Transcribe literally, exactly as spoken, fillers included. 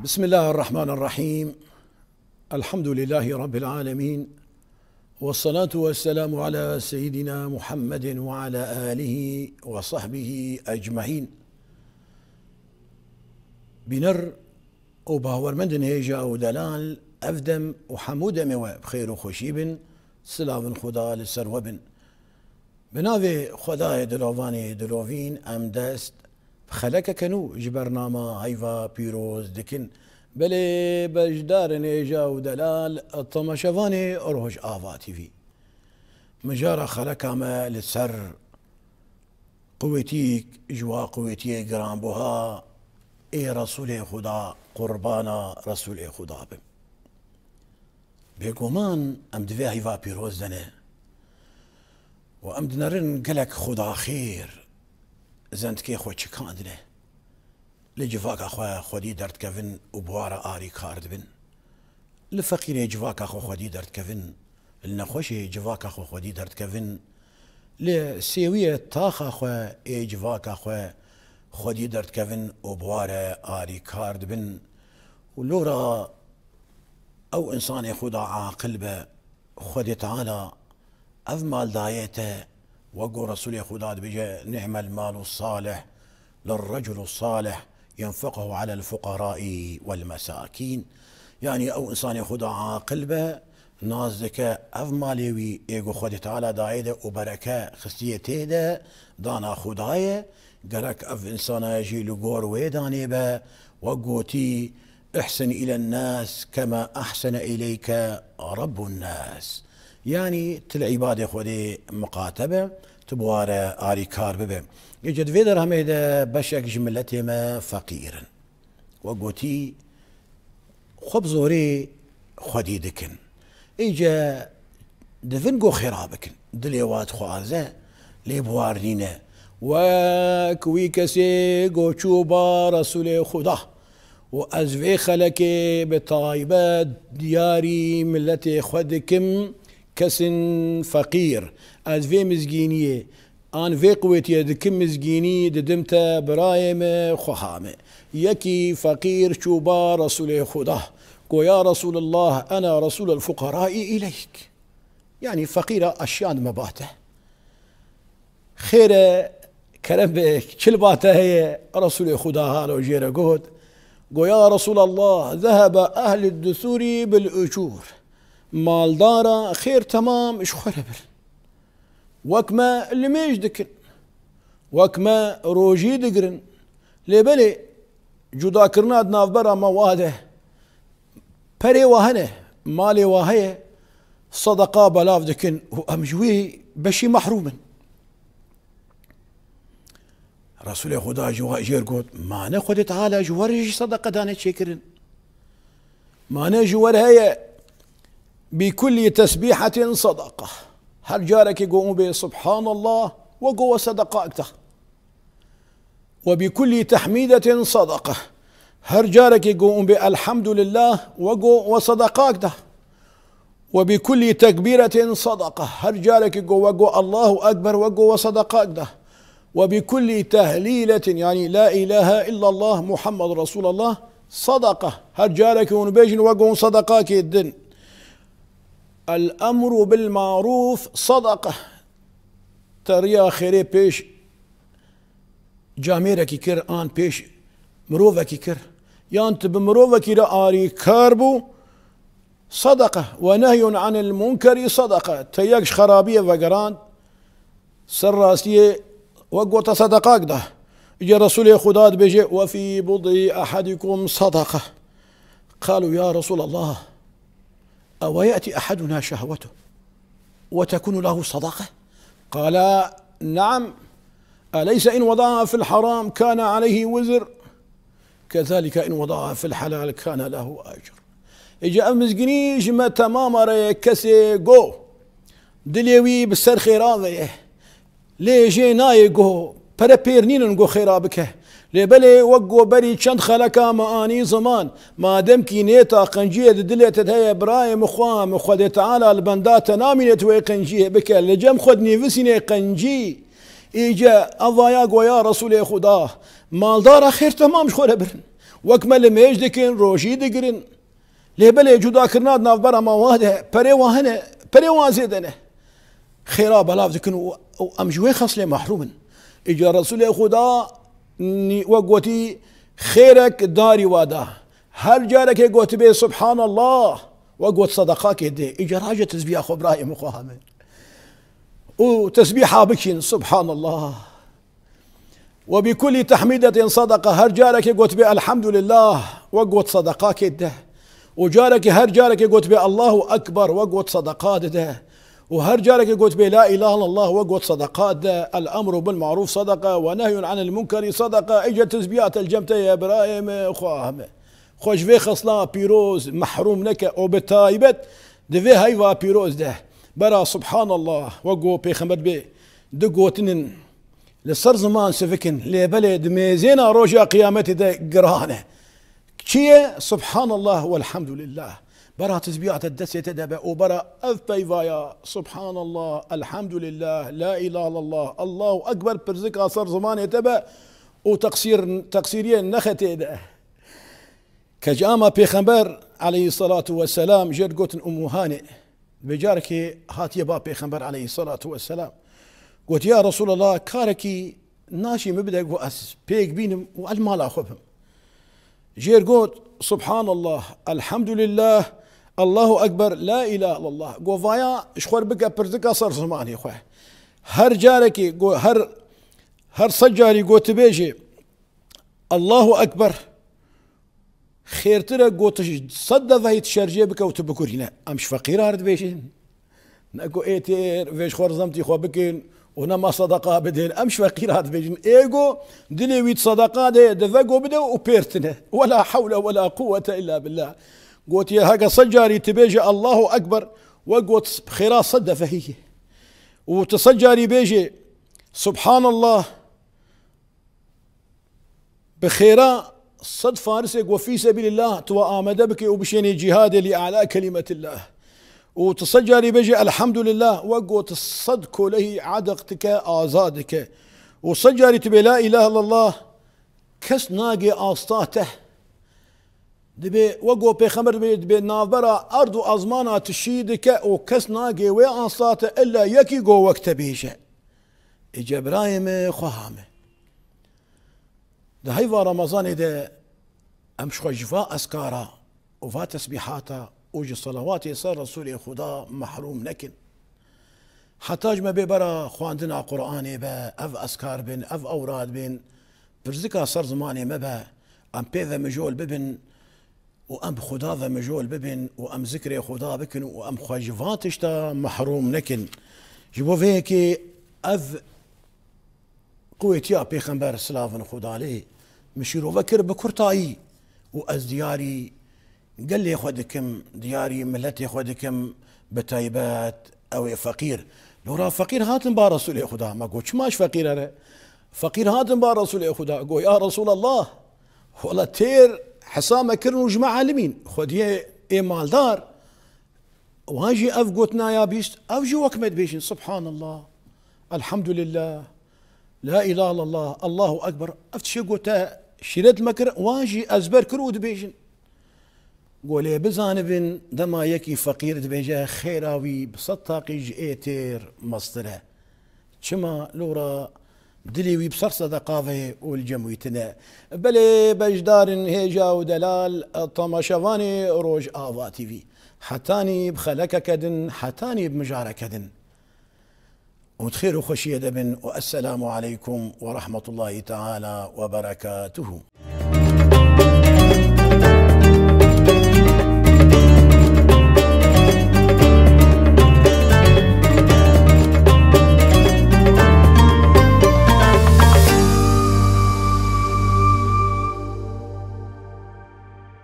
بسم الله الرحمن الرحيم. الحمد لله رب العالمين. والصلاة والسلام على سيدنا محمد وعلى آله وصحبه أجمعين. Bîner û bawermendin hêja û delal, ev dem û hemû demê we bi xêr û xweşî bin, silavin Xuda li ser we bin. Bi navê Xwedayê dilovanê dilovîn em dest bi xelekeke nû ji bernama heyva pîroz dikin. Belê beşdarên hêja û delal, temaşevanê Rojava T V. Mijara xeleka me li ser qûwetîk ji wa qûwetiyê giranbuha ê Resûlê Xuda, qurbana Resûlê Xuda bim. Bêguman em di vê heyva pîroz de ne û em dinerin gelek xudaxêr zendikê xwe çikandine. Li civaka xwe xwedî derdikevin û bi wa re arîkar dibin. Li feqîrê civaka xwe xwedî derdikevin, li nexweşê civaka xwe xwedî derdikevin, li sêwiyê taxa xwe ê civaka xwe xwedî derdikevin û bi wa re arîkar dibin. Û lora ew însanê Xuda aqil be, Xwedê Teala ev mal daye te, wek ku Resûlê Xuda dibêje, "Ni'mel malu salih lirreculu salih yenfiquhu alel fuqarai wel mesakîn." Yanî ew însanê Xuda aqil be, nas dike ev malê wî ê ku Xwedê Teala dayê de û bereke xistiye tê de, dana Xuda ye, gerek ev însana jî li gor wê danê be, wek gotî, "Ihsin îlen nas kema ahsene îleyke Rabbun nas." Yanî tu li îbadê Xwedê miqate be, tu bi wa re arîkar bibe. Êce di vê derhemê de beşek ji miletê me feqîr in. Wek gotî, xwe bi zorê xwedî dikin. Êce divin ku xêra bikin. Dilê wa dixwaze, lê bi war nîne. Wek wî kesê ku çû ba Resûlê Xuda. Û ez vê xelekê bi taybet diyarî miletê xwe dikim, kesên feqîr. Ez vê mizgîniyê an vê quwetiyê dikim mizgînî, didim te birayê me, xweha me. Yekî feqîr çû ba Resûlê Xuda. Go, "Ya Resûlullah, ena Resûlul fuqarai îleyk." Yanî feqîra eşyan me ba te. Xêr e, kerem be, çi li ba te heye? Resûlê Xuda halo jê re got, go, "Ya Resûlallah, zehebe ehlid dusûrî bil ucûr." Maldara xêr temam ji xwe re birin. Wek me limêj dikin. Wek me rojî digirin. Lê belê cudakirina di navbera me wa de perê wa hene, malê wa heye, sedeqa belav dikin û em ji wî beşî mehrûm in. Resûlê Xuda ji wa jêr got, "Mane Xwedê Teala ji we re jî sedeqe dane çêkirin. Mane ji we re heye, bi kulli tesbîhetin sedeqe." Her carekê go hûn bê Subhanallah, we go we sedeqak da. "Ve bi kulli tehmîdetin sedeqe." Her carekê go hûn bê Elhamdulillah, we go we sedeqak da. "Ve bi kulli tekbîretin sedeqe." Her carekê go we go Allahu Ekber, we go we sedeqak da. "Ve bi kulli tehlîletin", yanî "La ilahe illallah Muhammed Resulallah", sedeqe. Her carekê hûn bêjin, we go hûn sedeqakê din. "El emru bil marûf sedeqe." Te riya xêrê pêş camêrekî kir, an pêş mirovekî kir, yan tu bi mirovekî re arîkar bû, sedeqe. "Ve nehyun anil munkerî sedeqe." Te yek ji xerabiyê vegerand, ser rastiyê wek gota sedeqak da. Îca Resûlê Xuda dibêje, "Ve fî bud'i ehedikum sedeqe." Qalu, "Ya Resûlallah, ewe ye'tî eheduna şehwetu ve tekunu lehu sadaka?" Qala, "Naam. Eleyse in wada'aha fil haram kana aleyhi wizr? Kezalike in wada'aha fil halal kana lehu ecr." Êca ev mizgînî ji me temama re ye, kesê go dilê wî bi ser xêra ve ye. Lê jê nayê go, pere pêr nînin go xêra bike. Lê belê wek go berî çend xeleka me anî ziman, mademkî nêta qenciyê di dilê te de heye, birayê min, xweha min, Xwedê Teala li benda te namîne tu wê qenciyê bike. Li cem xwe dinivîsînê qencî. Îce evaya go ya Resûlê Xuda, maldara xêr temam ji xwe re birin. Wek me limêj dikin, rojî digirin. Lê belê cudakirina di navbera me wa de, perê wan hene, perê wan zêde ne. Xêra belav dikin û, û em ji wê xeslê mehrûm in. Îca Resûlê Xuda nî-, wek gotî, xêrek darî wa da. Her carekê gotibê Subhanallah, wek got sedeqakê dê. Îca raje tesbîha xwe birayê min xwe hame. Û tesbîha bikîn, Subhanallah. Ve bi kulli tahmidetin sadaka, her carekê gotibê Elhamdülillah, wek got sadakakê de. Û carekê, her carekê gotibê Allahu Ekber, wek got sadaka dide. Û her carekê gotibê La ilahe illallah, wek got sadaka de. El emru bil maruf sadaka ve nehyun anil munkeri sadaka. Îca tesbîhat el cem te ye birayê me xwe hame. Xwe ji vê xesla pîroz mehrûm neke û bi taybet di vê heyva pîroz de. Bera Subhanallah, wek got Pêxember bê, di gotinin. Li ser ziman sivik in, lê belê di mêzêna roja qiyametê de giran e. Çi ye? Subhanallah welhamdulillah. Bera tesbîha te destê te de be û bera ev peyvaya, Subhanallah, Elhamdulillah, La ilahe illallah, Allahu Ekber, pirzika ser zimanê te be û teqsîr, teqsîriyê nexe tê de. Kecama Pêxember aleyhissalatu vesselam jê re gotin Ummu Hanê. Bi carekê hatiye ba Pêxember aleyhissalatu vesselam. Got, "Ya Resulallah, karekî naşî min bide ku ez pêk bînim û ez mala xwe bim." Jê re got, "Subhanallah, elhamdülillah, Allahu Ekber, la ilahe illallah." Got, "Vaya ji xwe re bike pirzika ser zimanê xwe. Her carekê, got, her, her sed carî got tu bêjê, Allahu Ekber." Xêrtir e ku tu sed defehî tu şerjê bike û tu bigurîne. Em ji feqîra re dibêjin. Ne ku ê têr vê ji xwe re zemtî xwe bikin û nema sedeqa bidin. Em ji feqîra dibêjin. Ê ku dilê wî di sedeqa de ye, dive ku bide û pêr tine. Wela hewle wela quwwete illa billah. Gotiye, heke sed carî tu bêje Allahu Ekber, wek got xêra sed defehî ye. Û tu sed carî bêje Subhanallah, bi xêra sed farisê ku fî sebîlillah tu we amade bike û bişênê cîhadê li ala kelîmetillah. Û tu sed carî bêje elhamdulillah, wek got sed kolehî adiq dike, azad dike. Û sed carî tu bê la ilahe illallah, kes nagê asta te. Dibê, wek got Pêxember dibê, dibê navbera erd û ezmana tu şî dike û kes nagê wê asta te illa yekî ku wek te bêje. Ê Cebraîl me xwe hame. Di heyva Remezanê de em ji xwe ji va eskara û va tesbîhata û ji selawatê ser Resûlê Xuda mehrûm nekin. Heta ji me bê bera xwendina Qur'anê be, ev eskar bin, ev ewrad bin, pirzika ser zimanê me be, em pê ve mijol bibin û em bi Xuda ve mijol bibin û em zikrê Xuda bikin û em xwe ji van tişta mehrûm nekin. Ji bo vê yekê ev Quwêtiya Pêxember silavin Xuda lê min şîrove kir bi kurtayî û ez diyarî gelê xwe dikim, diyarî miletê xwe dikim, bi taybet ew ê feqîr. Lora feqîr hatin ba Resûlê Xuda, me got, "Çima ji feqîr here?" Feqîr hatin ba Resûlê Xuda, got, "Ya Resûlallah, wela têr hesa me kirin û ji me elimîn, xwediyê ê maldar." Wan jî ev gotina ya bîst, ev jî wek me dibêjin, Subhanallah, Elhamdulillah, La ilahe illallah, Allahu Ekber. Ev tiştê ku te şîret me kir, wan jî ezber kir û dibêjin. Go lê bizanibin, dema yekî feqîr dibêje, xêra wî bi sed taqî ji ê têr mestir e. Çima? Lora dilê wî bi ser sedeqa ve û li cem wî tune. Belê beşdar in hêja û delal, temaşevanê Rojava T V. Hetanî bi xelekeke din, hetanî bi mijareke din. Û di xêr û xweşiyê de bin û esselamu aleykum ve rahmetullahi teala ve berekatuhu.